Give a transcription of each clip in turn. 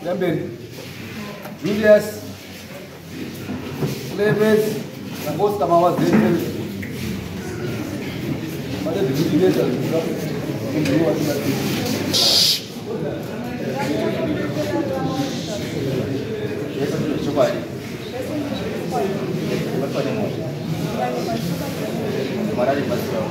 Yamberi. Julius Clemens naOscar Mawazende. Mane ndikuita Chokwadi. Batwa nemhosva. Mwari aribatsirawo.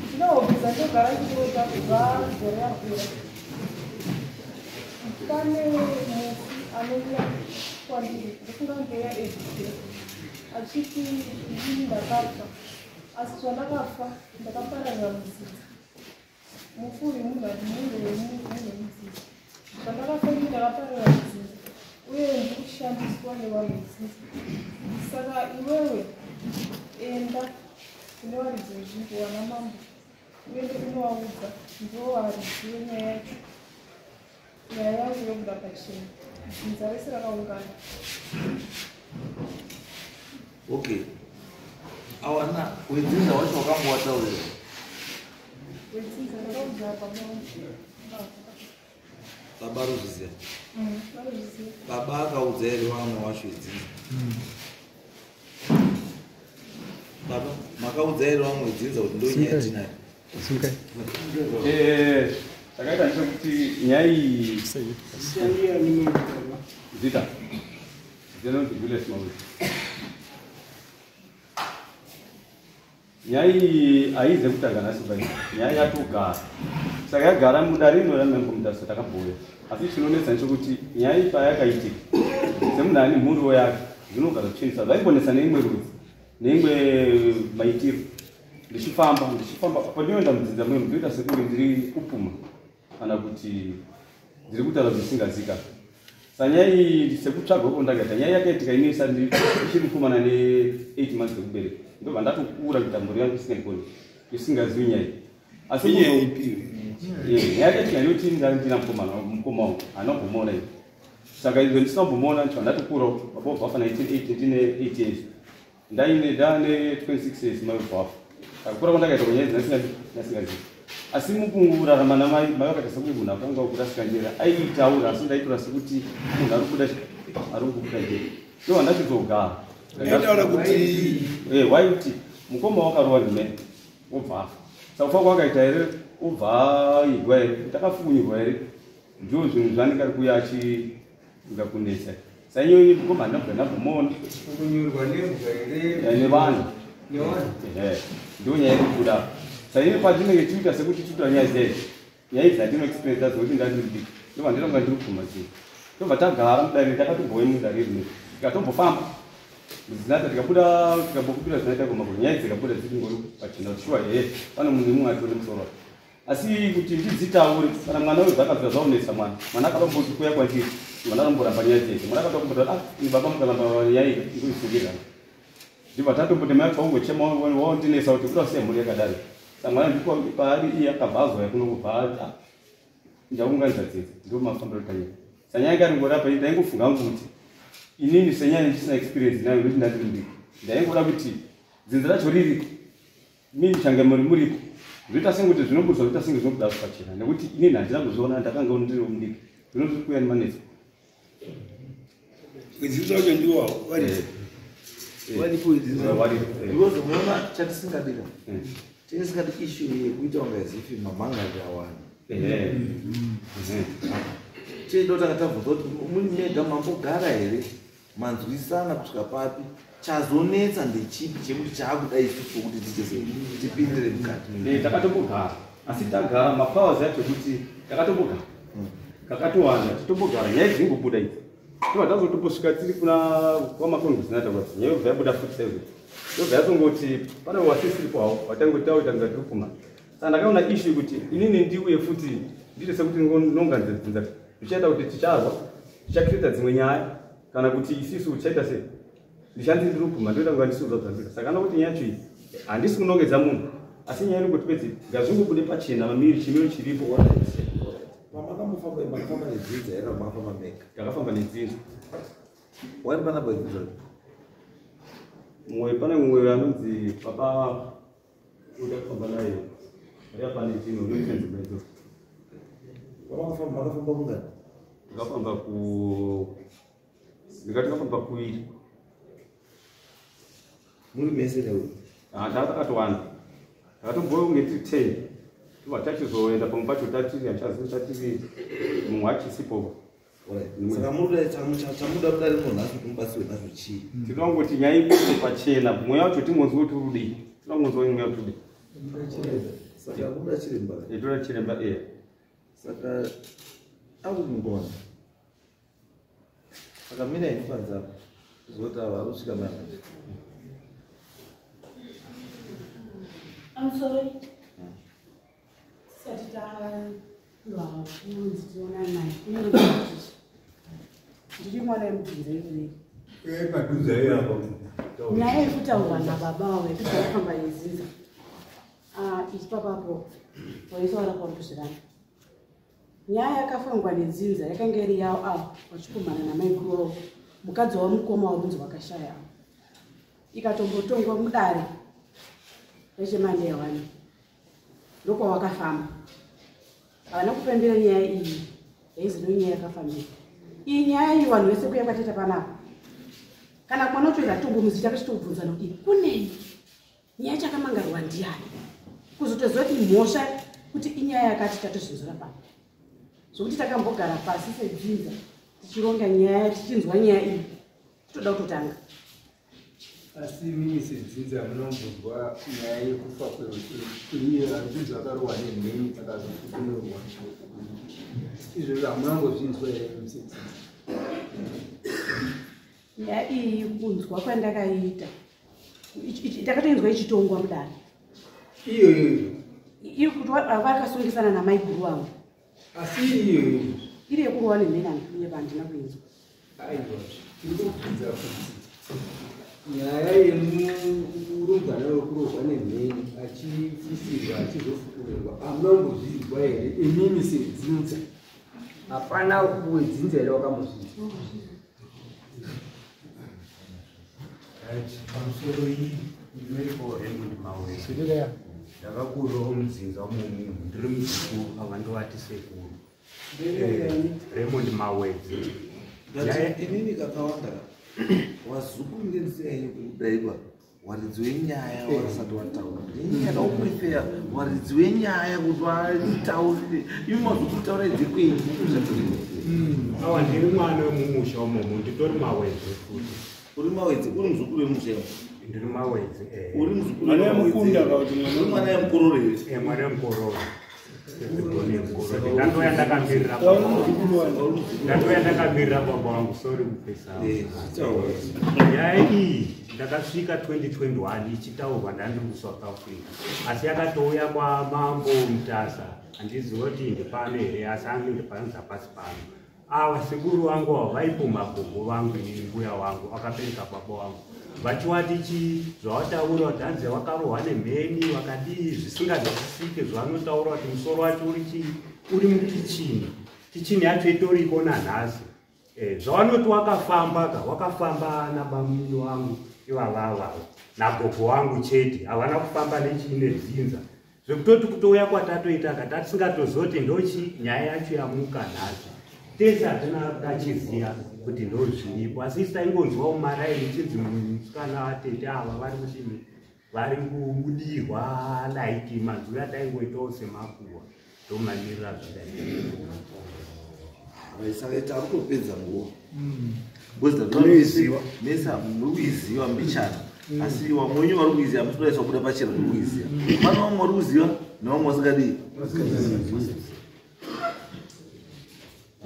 Ndinohofisa ndogara ndichirota kubva gore rapera. Pane mufi anouya kwandiri, ndofunga ngeya edhikira, achiti inini ndakafa, asi zvandakafa ndakapararira mudzinza. Mufi uyu munhu ati munhu wemunhu wemudzinza. Zvandakafa inini ndakapararira mudzinza uye ndiri kushandiswa nevanhu vedzinza. Saka iwewe enda kune varidzi vezvimbo, vana mambo, uende unovaudza, ndivo varidzi venyaya yacho. Nyaya yangu yobuda pachena, dzinza rese rakaungana. Okay, awana wedzinza wacho wakambowataurira? Wedzinza ndakaudza baba vangu. Baba arikuzviziva? Vanozviziva. Baba akaudza here vamwe wacho wedzinza? Baba, makaudza here vamwe wedzinza kuti ndo nyaya yatinayo? Chakaita ndechekuti nyaya iyi, zita ndinonzi Julius Mawisi. Nyaya iyi haize kutanga nhasi bai, nyaya yatogara. Saka yagara mudare rino ramambo takabhoya, asi chinonetsa ndechekuti nyaya iyi payakaitika, semunhu ane mhuriwo yake, zvinogara zvichinetsa. Zvaimbonetsa neimwe rudzi, neimwe maitiro. Ndichifamba, ndichifamba, pandinoenda mudzinza mwenu, ndinoita sekunge ndiri kupuma kana kuti ndiri kutaura zvisingazika. Sanyaya iyi, sekutsvaga uko ndakaita, nyaya yakaitika ini isati ndichiri mukomana ne8 months ekubereka. Ndobva ndatokura kuita mhuri yangu isingandikoni, isingazivi nyaya iyi. Asi Inyaya ipi? Nyaya yakaitika ndiyoti ndanga ndina mukomana, mukoma wangu haana kumbomuona ini. Saka izvo ndisina kumbomuona, ndibva ndatokurawo. Baba vabva vafa 1980, ndine 8 years, ndaine ndane 26 years mai vabva vafa. Saka kukura kwandakaita kunyaya idzi ndasingazivi. Asi mukurarama namai, mai vakaita sekuti munhu akanga kurasika njera. Aitaura, asi ndaitora sekuti munhu ari kubuda, ari kubuda njera. Ndobva ndachizogara. Aitaura kuti? Waiti mukoma wakarova ndimene, wobva afa. Saka kufa kwakaita here, ubva aigwa here, takafukunyurwa here, ndo zvinhu zvanenge ari kuuya achiga kunetsa. Saiyoyi mukoma handinabva ndambomuona. Kunyurwa nembwa here? Nevanhu. Nevanhu. Ehe, ndo nyaya iri kubuda. Saini patinenge tichiita sekuti tikuita nyaya dzei, nyaya idzi dzatinoexperience dzokuti ndandiri diki, ndobva ndinonga ndiri kubvuma dzii. Ndobva tagara mudare, takatombowe mudare rino, tikatombofamba zinata, tikabuda, tikambokubira zinaita kumakuru. Nyaya dzikabuda dziri pachena kuti shuwa hehe pane munhu imwe atone musoro wake. Asi kuti ndidzitaure kana mwana uyu, zvakabvira zvaunetsa mwana. Mwana akatomboti kuya kwandiri, mwana anomboramba nyaya dzese. Mwana akatomboti, "Ah, ini baba mukaramba nyaya iyi, ndikuisungirana." Ndibva tatomboti, "Mai, paungochema waundinetsa kuti kuda kusiya mhuri yakadaro." Saka mwana ndipo paari iye akabva azouya kuno kubva ah, ndaunganidza dzidzi. Ndo mafambiro tanyaya. Sanyaya yanga ringorapa, ndaingofunga hangu kuti inini senyaya ndisina experience nayo, nekuti ndandiri mudiki, ndaingoda kuti dzinza racho ririko, mini change muri muripo, zvoita sengekuti zvinobudzwa, zvoita senge zvinobuda pachena, nekuti inini handina kuzviona, ndakanga ndiri mudiki. Zvinozviri kuuya nemanetso. Wedzinza wacho ndiwawo varipo? Varipo wedzinza? Varipo. Because unoona, chatisingadira, tinisingadi issue yekuita kunga as if mamhangari awanda. Chedotanga tabvunza kuti muri mega mambogara here, manzwisana kusvika papi, chazonetsa ndechipi chekuti chaakuda isusu kuti tiite sei, tipindire mukati? Takatombogara, asi tagara mapowers acho ekuti takatombogara kakatowanda, titombogara, nyaya dzingobuda idzi. Tobva tazotombosvika tiri kuna kwamakongozinata kwati nyaya yobva yabuda futi saizvo. Yobva yatongoti pane wasisiripo hawo, watangoti taoita kunga tiri kuma. Saka ndakaona issue kuti inini ndiuye futi ndiite sekuti nonganidza dzinza, zvichaita kuti ticharwa, tichacreata dzimwe nyaya. Kana kuti isisu tichaita sei? Ndichanzi ndiri kuguma ndoita kunga ndisiudza zvandiri. Saka nokuti nyaya yacho iyi handisi kunongedza munhu, asi nyaya iri kutipedzi ngazvingobude pachena mamiri chimiro chiripo. Pamakambofamba makafamba nedzinza here makafamba mega? Takafamba nedzinza. Wari panapa dzinza? Mumwe pane mumwe anonzi baba uda kufamba naye. Ari pane dzino unoita nzimba idzo. Pamakafamba makafamba kungani? Takafamba ku ndikati takafamba kuiri. Muri mese newe? Ah, takatowanda. Takatombouya kunge tiri 10. Tobva tachizoenda pamwe pacho tatiri hachazivi tatiri mumwe achisipo. Saka munoda chamuda kudari munhu nhasi kuti mubatsirwe nazvo chii? Tinoda kungoti nyaya ibude pachena, mweya wacho tingonzwa kuti uri kudii. Tinoda kungonzwa kuti mweya kuti uri kudii. Saka kuda chiremba. Toda chiremba eh. Saka akungona. Saka mina ini panze apa. Kuzoti ava arusvika mama. I'm sorry. Tisati tapiwa kunzi tionane naye. Kunenge kuti ndiri mwana wemubvunzo irurei. Padhuze ipapo. Nyaya iri kutaurwa nababa vavo yekuti vakafamba nezinza. Ah, ichi papapo waisa warapa Nyaya yakafambwa nedzinza yakanga iri yavo avo vachikumana namaikuru wavo mukadzi wamukoma warunzi wakashaya avo. Ikatombotongwa mudare rechemandeya wani ndokwawakafamba. Havana kupembera nyaya iyi yaizi ndo nyaya yakafambira. Iyi nyaya iyi vanhu vese kuya kwateta panapa. Kana mwana utoenda tombomuzita akachitobvunzana kuti kunei nyaya chakamangarwa ndiani kuzotoziva kuti mhosva kuti inyaya yakati tatozvinzura pano zvokuti takambogara pasi sedzinza tichironga nyaya tichinzwa nyaya iyi totoda kutotanga. Asi mimi sedzinza munombonzwa nyaya yekufa kweiye arikunzi akarohwa nemheni akazofukunurwa. Izvozvo hamunangozvinzwa here sedzinza? Nyaya iyi kunzwa kwandakaita ndakatoinzwa ichitongwa mudare. Iyoyo iri kuti vakasungisana namaiguru vavo. Asi iyoyo iri yekurohwa nemheni handikunyeba handina kuinzwa. Aiwa, tiri kubvunza kuti nyaya yemurumbwana wekurohwa nemheni achifisirwa achizofukunurwa hamunambozvinzwa here imimi sedzinza? Hapana wedzinza here wakambozvinzwa? Pamusoro iyi ndinoiko Raymond Mawesi. Ndakakurirawo mudzinza umomu, ndiri muzukuru ava ndovati sekuru. Raymond Mawedzi. But inini kakawanda wazukuru ngenziya kudaiwa waridzi wenyaya wasati wataura. Inini ndauprefera waridzi wenyaya kuti vataurire. Imi mazukuru taurai dzekwenyu. Awa ndiri mwana wemumusha umomu, nditori Mawedzi futi. Uri Mawedzi, uri muzukuru wemusha? Ndiri Mawedzi. Uri muzukuru uri mwana wemukororo here? Mwana wemukororo. Ndandoya ndakamirira baba wangu, sorry mupesa. Nyaya iyi ndakasvika 2021 ichitaurwa ndandiri kuSouth Africa. Asi yakatouya kwamambo Mutasa, handizivi kuti ndipano here asi ange ndipanza pasi pano. Ava sekuru vangu ava vaipumha gogo vangu inini mbuya wangu akabereka baba wangu. Vachiwati chii zvavataura kuti hanzi vakarohwa nemheni vakadii zvisingazwisisike zvavanotaura kuti musoro wacho uri chii uri mukichini. Kichini yacho itoriko nanhasi. Zvavanoti wakafamba ka wakafamba nabamuni wangu ivavava nagogo wangu chete havana kufamba nechii nedzinza. Zvekutoti kutouya kwatatoita ka tatisingatozivi ndochi nyaya yacho yamuka nhasi. Tese hatina tachiziya kuti ndozviripo asi isi taingonzwawo maraini chinzi musikana vatete ava vari kuchini vari kubudirwa laiki manzwi ataingoitawo semakuhwa ndomamirira zvadai. Saka ita ari kutopedza nguva. Because mese muri kuiziva mbichana. Asi vamwe wenyu vari kuiziva musi kudaisa kubuda pachena muri kuiziva. Pane vamwe vari kuziva nevamwe vasingadii.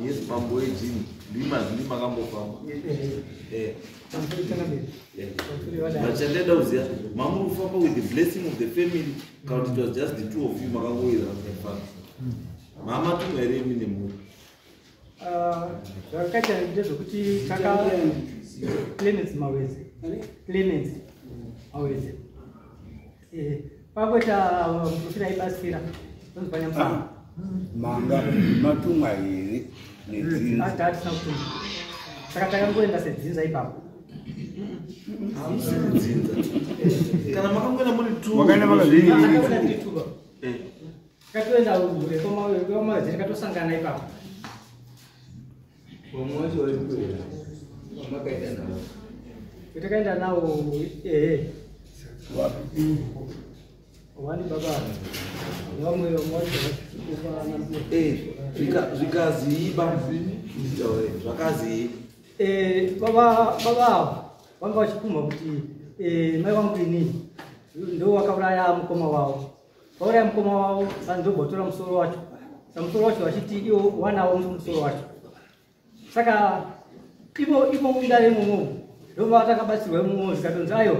Yes, mambo ejini ndima kambofamba. But chandada kuziva mamuri kufamba with the blessing of the family kana kuti it was just the two of you makangowira mufamba. Mama tumwe here imi nemhuri? Zvakaita ndezvekuti taka Clemens Maweze. Clemens Maweze. Pakuita muprofita aibatsira tonzi panyamusana. Manga matumwa here nedzinza? Hatina kutumwa. Saka takangoenda sedzinza ipapo. Hamusi kudzinza. Kana makangoenda muri two. Makaenda makazvinyirira. Takaenda tiri two. Takatoenda kwamaweze tikatosangana ipapo. Vamwe vacho vari kuera vamakaenda navo. Takaenda nawo ehe. Wani baba. Vamwe vacho Zvikazii zvakazii? Baba ava vanga vachipumha kuti mai vangu inini ndo vakauraya mukoma wavo. Vauraya mukoma wavo ndobva vatora musoro wacho. Saka musoro wacho vachiti iwo wanawo musoro wacho. Saka imo mudare imomo ndobva takabatsirwa imomo zikatonzi ayo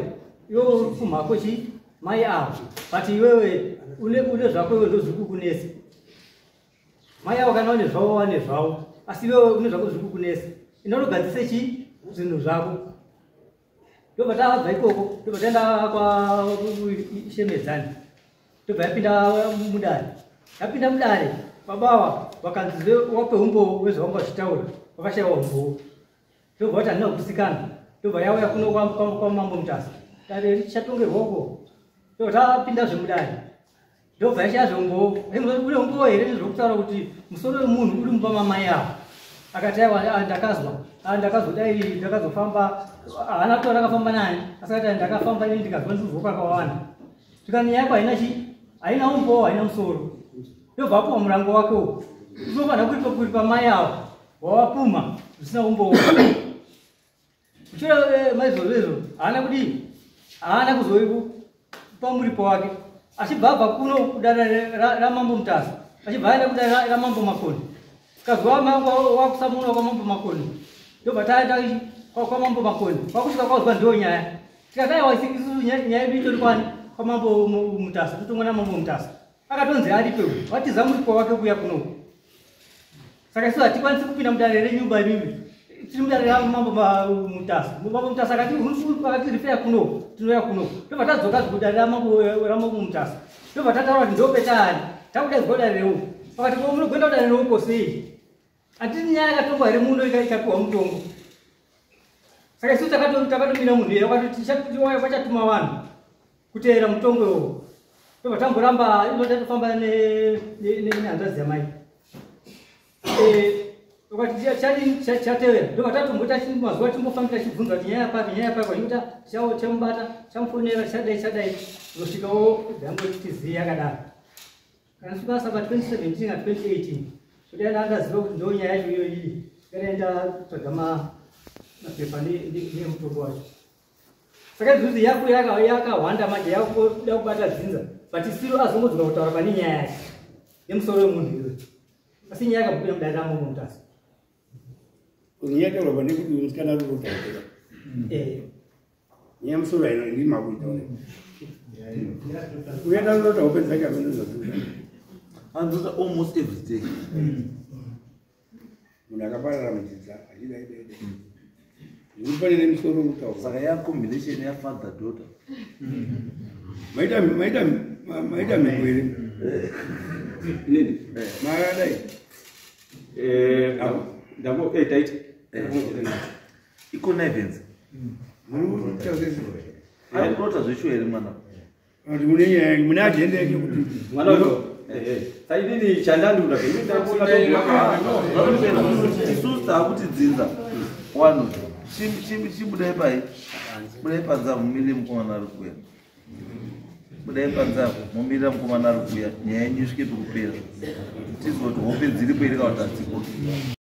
iwo pumhako chi mai avo but iwewe une zvako iwe ndozviri kukunetsa. Mai avo kana vane zvavo vane zvavo asi iwewe une zvako zviri kukunetsa. Inonogadzise chi zvinhu zvako. Ndobva tabva ikoko ndobva taenda kwaShemedzani. Ndobva yapinda mudare. Yapinda mudare babawa vakanzi wape umbowo wezvavanga vachitaura vakashaiwa umbowo. Ndobva vati handina kusikana. Ndobva yauya kuno kwaMambo Mutasa. Dare richatongerwa uko. Ndobva tapindazve mudare. Ndobva yashayazve umbowo. Une umbowo here nezvokutaura kuti musoro wemunhu uri mumba mamai avo. Akati aiwa ndakazwa. Ndakazodai ndakazofamba haana kutaura akafamba nani asi akati ndakafamba ini ndikazwa ndizvo kwakawanda. Tikani yako haina chi haina umbowo haina musoro. Ndobva apuwa murango wake uwo. Unofanira kuripa mai avo wawapumha zvisina umbowo. Kuchura maizvozvo izvo haana kudii haana kuzoipa muripo wake. Achibva abva kuno kudare raMambo Mutasa achibva aenda kudare raMambo Makoni. Kazwa wakusamuna kwaMambo Makoni. Ndobva taenda kwaMambo Makoni. Kwakusvika kwazwa ndiyo nyaya. Tikati aiwa isusu nyaya yedu itori kwani kwaMambo Mutasa totongwa naMambo Mutasa. Akatonzi aripe watiza muripo wake kuuya kuno. Saka isu hatikwanisi kupinda mudare renyumba imimi. Tiri mudare raMambo Mutasa. Mambo Mutasa akati rifeya kuno tinouya kuno. Ndobva tadzoka kudare raMambo Mutasa. Ndobva tataura kuti ndopetani takudaidzwa kudare reuko. Pakati munogoenda kudare reuko sei? Hatiti nyaya yakatongwa here muno ikapiwa mutongo. Saka isu takatomira munhu iye wakati vachatuma vanhu kuteera mutongo iwowo. Ndobva tamboramba tatofamba nehanzvadzi yamai. Wakati chatevera ndobva tatombota mazuva timbofamba tichibvunza kuti nyaya papi nyaya papi vachikuta chamubata chamufonera chadai chadai zosvikawo dzangotitiziye yakadaro. Kana svika saka 2017 na 2018 kuti andaziva kuti ndo nyaya yacho iyo iyi kanaenda kutsvaga mapepa nemutongo wacho. Saka izvozvi yako yakawanda manje yakuda kubata dzinza but isiro azongodzoka kutaura pane nyaya yacho yemusoro wemunhu iyoyo. Asi nyaya yakabudira mudare raMambo Mutasa. Nyaya pane kuti musikana ari kutaura. Nyaya musoro haina ndimi makuitaura. Uyaenda kurota hope dzake hamenozotuka. Anzoita almost every day. Munhu akaparara mudzinza achidai dai dai. Zviri pane nemusoro kutaura. Saka ya combination ya father daughter. Maita mhiko here? Nini? Makadai. Ndako taita. Iconnivance. Ari kurota zveshuwa here mwana? Mune nyaya mune agenda yake kuti mwana uyo. Saidini chandanduda isusu taakuti dzinza wanu chibudai pai budai panze apo mumirire mukomana ari kuuya. Budai panze apo mumirire mukomana ari kuuya nyaya yenyu isvike pekupera tizwe kuti hope dziripo here kana kuti hadzipo.